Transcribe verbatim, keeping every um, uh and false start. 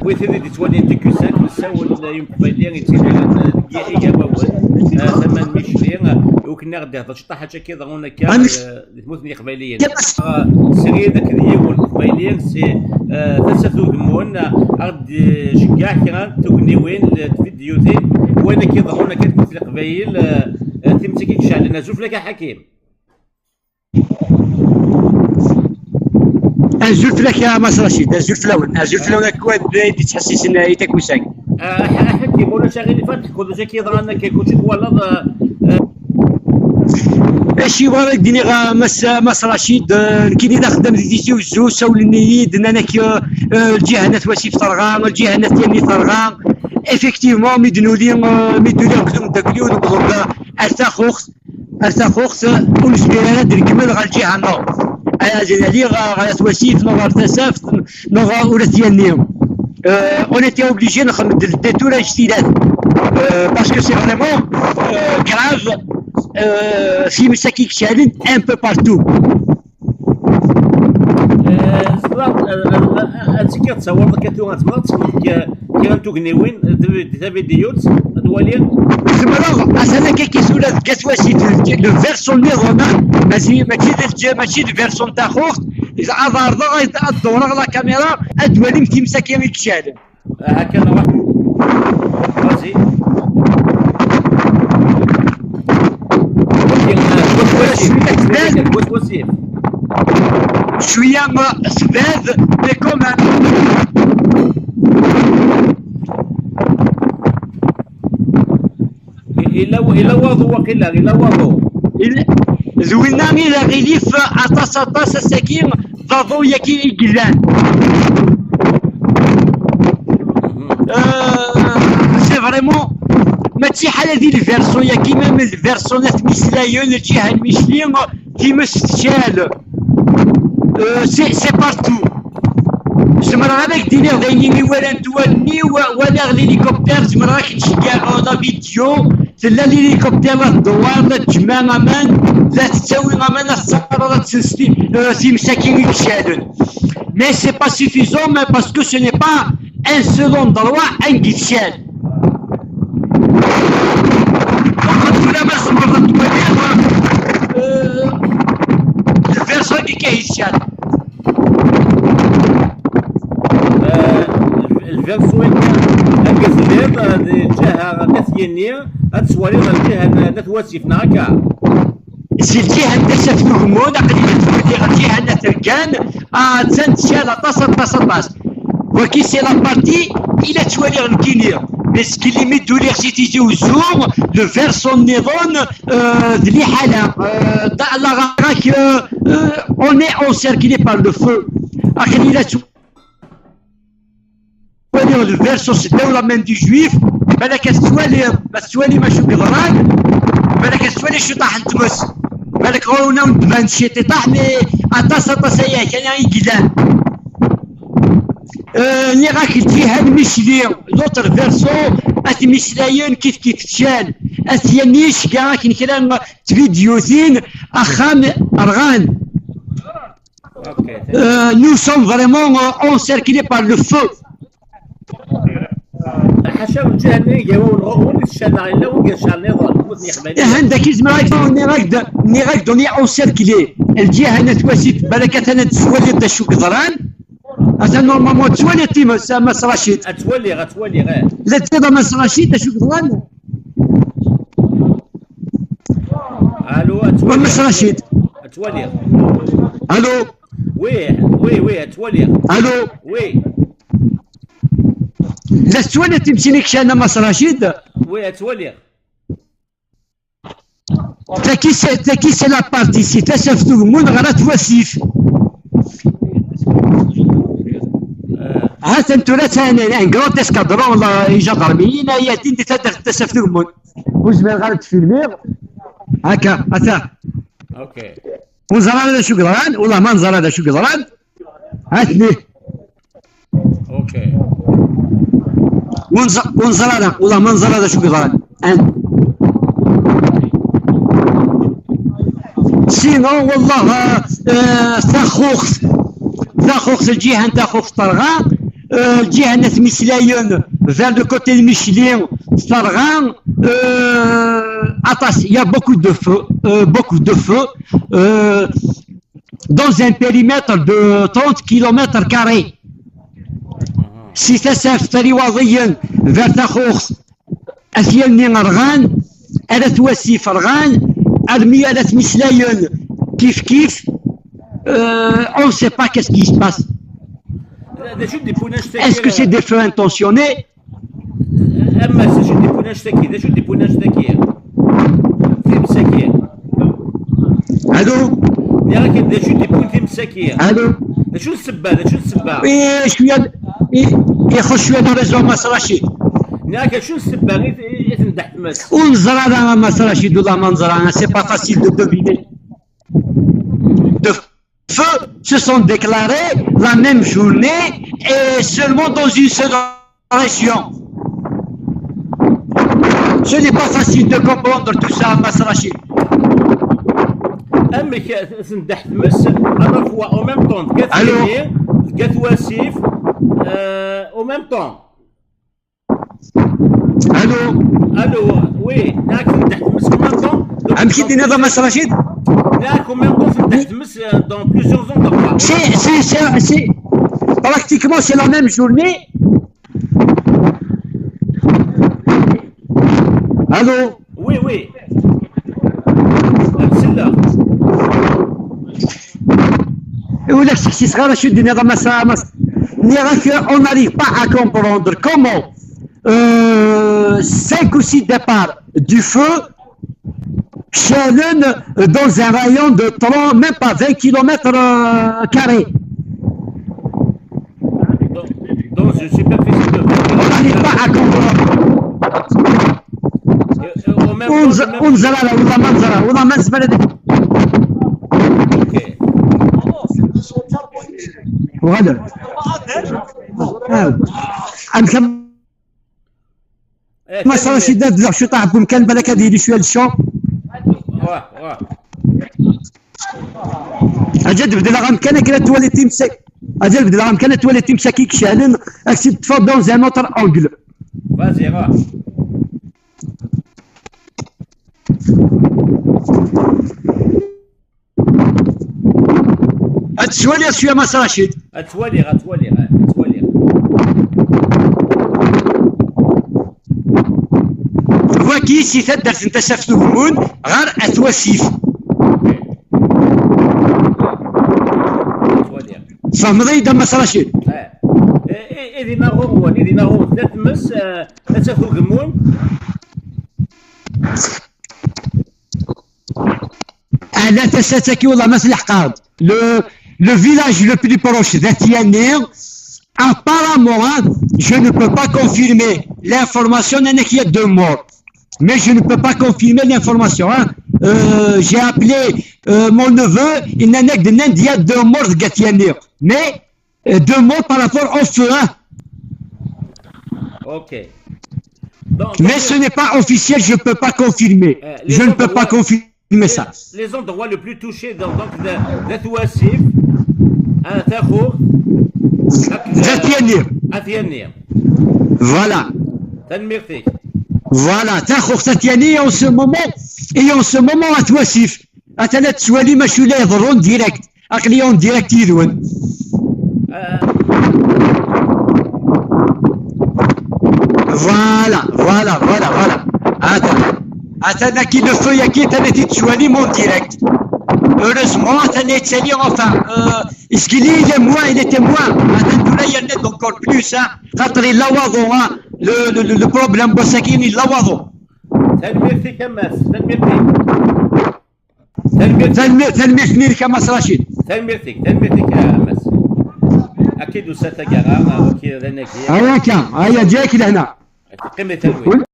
Wi tid i d-ittwalin T Q cinq, nessawel i umeqbayli yettidiren deg Igawawen, eh, tama n Micli, eh, i wakken ad ɣ-d-ihder ciṭṭaḥ akka iḍerrun akka, eh, di tmurt n Yiqbayliyen. Ah, srid akked yiwen n Uqbayli si, eh, Tasaft Ugemmun, ah, aɣ-d-iceggeɛ kra n tugniwin, n tvidyutin, wayen akka iḍerrun akka deg tmurt n Leqbayel, eh, eh, timetti i iceɛlen. Azul fell-ak a Ḥakim. Azul fell-ak a Mass Racid, azul fell-awen, azul fell-awen akk wid i d-ittḥessisen i takusa-agi. Ah, a Ḥakim, ulac aɣilif ad teḥkuḍ acu akka yeḍran akka, kul acu twalaḍ, ah, ah. Acu bɣiɣ ad d-iniɣ a Mass, Mass Racid, eh, nekkini d axeddam di Tizi Uzzu, sawlen-iyi-d, nnan-ak, eh, eh, lǧiha n At Wasif terɣa, lǧiha n At Yanni terɣa. Effectivement, mi d-nuli, eh, mi d-nuli akked umeddakel-iw, newweḍ-d ar Taxuxt, ar Taxuxt, ur nezmir ara ad d-nkemmel ɣer lǧiha-nneɣ. Ad aliɣ ɣer At Wasif, neɣ ɣer Tasaft, neɣ ɣer At Yanni. Euh, on était obligé de faire le détour à Jtilat. Euh, parce que c'est vraiment, euh, grave. Euh, si nous s'acquittons un peu partout. Eh, tebɣa, eh, eh, eh, ad tekkiḍ tsawaleḍ akka tura, tebɣa ad teṭṭfeḍ kra n tugniwin, eh, tavi-, tavidyut, ad twaliḍ. Zemreɣ, atan akka ki tura deg At Wasif, le version niḍen, mačči, mačči d lǧ-, mačči d version Taxuxt, ad ɛerḍeɣ, ad, ad dewreɣ la caméra, ad twalim timsaki i yecɛlen. Aha kan, ruḥ. Vas-y. Wagi, eh, At Wasif. At Wasif. شوية ما سباد، mais quand même. Ila, ila waḍu waqila, ila waḍu. Il-, d winna i d aɣilif aṭas, aṭas ass-agi, d aḍu-yagi i yellan. Euh, c'est vraiment, mačči ḥala di lversion-yagi, même lversion n At Mislayen, lǧiha n Micli, times teččal. Euh, c'est, c'est partout. Zemreɣ ad ak-d-iniɣ d ayen i walan wallen-iw, walaɣ l'hélicoptère, zemreɣ ad k-d-ceggɛeɣ la vidéo, tella l'hélicoptère la tdewwar, la tjemmeɛ aman, la tettawi aman, la tettaɣ, la tessenz ti-, euh, timsaki i yecɛlen. Mais c'est pas suffisant, mais parce que ce n'est pas un seul endroit, un guichet. Donc, tura ma tzemreḍ ad twaliḍ, euh, lversion-agi kan yecɛel. Eh, lversion-agi, anga telliḍ, eh, di lǧiha n At Yanni, ad twaliḍ lǧiha n At Wasif, neɣ akka? Si lǧiha n Tasaft Ugemmun, aql-i la ttwaliɣ lǧiha n At Rgan, ah, attan tecɛel aṭas, aṭas, aṭas. Waki c'est la partie i la ttwaliɣ nekkini. Mais zgelli mi d-uliɣ si Tizi Uzzu, le version niḍen, euh, d liḥala. Euh, da-, la rak, euh, euh, on est encerclé par le feu. Aql-i la ttwaliɣ le version seddaw la main du juif. Balak ad tettwaliḍ, ma tettwalim acu yeḍran, balak ad tettwali ciṭaḥ n tmes. Balak ɣur-wen ad wen-d-tban ciṭiṭaḥ, mais aṭas, aṭas aya kan i yellan. Euh, nniɣ-ak lǧiha n Micli, l'autre version, At Mislayen kif kif tecɛel, At Yanni ceggeɛ akken kra n tvidyutin, axxam rɣan. Ok. Euh, nous sommes vraiment, euh, encerclés par le feu. Ḥaca lǧiha-nni n Igawawen ɣur-wen i tecɛel, neɣ yella win yecɛel niḍen, tmurt n Yeqbayliyen? Ih, anda-k i zemreɣ ad k-, nniɣ-ak-d, nniɣ-ak-d, on est encerclé. Lǧiha n At Wasif, balak atan ad tettwaliḍ d acu yeḍran. Atan normalement ad tettwaliḍ times, a Mass Racid. Ad twaliɣ, ad twaliɣ, eh. La tettwaliḍ a Mass Racid d acu yeḍran? Allô, ad twaliɣ. A Mass Racid. Ad twaliɣ. Allô. Oui, oui, oui, ad twaliɣ. Allô. Oui. La tettwaliḍ timsinik kan a Mass Racid? Oui, ad twaliɣ. Tagi c'est, tagi c'est la partie si Tasaft Ugemmun ɣer At Wasif. Ha-t-an tura atan un grand escadron, la, ijadarmiyin, ay atin di taddart n Tasaft Ugemmun. Ur zmireɣ ara ad d-filmiɣ. Akka, ata. Ok. Ur neẓri ara d acu yeḍran, ula ma neẓra d acu yeḍran. Ha-ten-i. Ok. Ur neẓ-, ur neẓri ara, ula ma neẓra d acu yeḍran. An-, sinon, wallah, euh, euh, Taxuxt, Taxuxt, lǧiha n Taxuxt terɣa, euh, lǧiha n At Meslayen, vers le côté de Michelin, terɣa, euh, aṭas, il y a beaucoup de feu, euh, beaucoup de feu, euh, dans un périmètre de trente kilomètres carrés. Si Tasaft, ar Iwaḍiyen, vers Taxuxt, At Yanni rɣan, ar At Wasif rɣan, armi ar At Meslayen kif kif, euh, on ne sait pas qu'est-ce qui se passe. D acu d-iwwin annect-agi? Est-ce que c'est des feux intentionnés? A Mass, d acu d-iwwin annect-agi? D acu d-iwwin annect-agi? Times-agi. Allô? Nniɣ-ak d acu d-iwwin times-agi? Allô? D acu d ssebba? D acu d ssebba? Oui, je suis à- i- ixuṣ cwiya le réseau, Mass Rachid. Nniɣ-ak d acu d ssebba i i tendeh tmes? Ur neẓra ara, Mass Rachid, ula ma neẓra, c'est pas facile de deviner. De feux se sont déclarés la même journée et seulement dans une seule région. Ce n'est pas facile de comprendre tout ça, Mass Rachid. Amek tendeh tmes à la fois en même temps deg At Allô? Yanni, deg At Wasif, euh, en même temps? Allô? Allô, oui, nniɣ-ak tendeh tmes en même temps. Amek i d-tenniḍ a Mass Rachid? Nniɣ-ak en même temps tendeh tmes, euh, dans plusieurs endroits. C'est, c'est, c'est, c'est- pratiquement c'est la même journée. Allô? Oui, oui. Am celle-là. Ula d kečč sɣir acu d-tenniḍ a Mass, a Mass. Nniɣ-ak, on n'arrive pas à comprendre comment, euh, cinq ou six départs du feu calen dans un rayon de trente, même pas vingt kilomètres carrés. Dans, dans une superficie de vingt On n'arrive pas à comprendre. Euh, euh, en même Ur temps, nẓ- en même- ur neẓra ara, ula ma neẓra, ula ma nezmer ad. Ok. Uɣal. Ah. Amek am- Eh, Mass Rachid, ad d-aɣ cwiṭ ɣef umkan, balak ad yili cwiya le champ. Ouais, ouais. Ad d-bedleɣ amkan akken ad twaliḍ timsa-, ad d-bedleɣ amkan ad twaliḍ timsaki icehlen, ad k-tt-id-ṭṭfeɣ dans un autre angle. Vas-y, va. Ad tettwaliḍ cwiya, Mass Rachid. Ad twaliɣ, ad twaliɣ, ad twaliɣ. Wagi si taddart n Tasaft Ugemmun ɣer At Wasif. Ad twaliɣ. Tfehmeḍ-iyi-d a Mass Rachid? Eh. Eh, eh, eh, dinna ɣur-wen, eh, dinna ɣur-wen, d at tmes, eh, ad taf ugemmun. Ala, tasa-agi wallah ma tleḥqeḍ. Le, le village le plus proche d At Yanni, apparemment, hein, je ne peux pas confirmer l'information, il y a deux morts. Mais je ne peux pas confirmer l'information, hein. Euh, j'ai appelé, euh, mon neveu, il y a deux morts de At Yanni. Mais, euh, deux morts par rapport au feu, hein. Ok. Donc, Mais ce n'est pas officiel, je ne peux pas confirmer. Euh, les Je ne gens peux de pas Wa- confirmer ça. Les endroits les plus touchés donc, donc de, d'At Wasif, à Tahour, At Yanni. At Yanni. Voilà. Tanemmirt-ik. Voilà. Tahour, At Yanni, et en ce moment, et en ce moment, At Wasif. Atan ad tettwalim acu la iḍerrun direct. Aql-i en direct yid-wen. Euh, Voilà, voilà, voilà, voilà. Atan, atan-agi le feu-agi, atan ad t-id-tettwalim en direct. Heureusement, atan la yettali, enfin, euh, est-ce qu'il est, il est moins, il était moins. Atan tura yerna-d encore plus, hein. Xaṭer yella waḍu, hein. Le, le, le, le problème n wass-agi yella waḍu. Tanemmirt-ik a Mass, tanemmirt-ik. Tanemmirt-ik. Tanemmirt, tanemmirt-nni-inek a Mass Rachid. Tanemmirt-ik, tanemmirt-ik a Mass. Akka i d-tusa taggara, akka d anagi. Aya akka, aya ǧǧa-k lehna. Teqqim di talwit.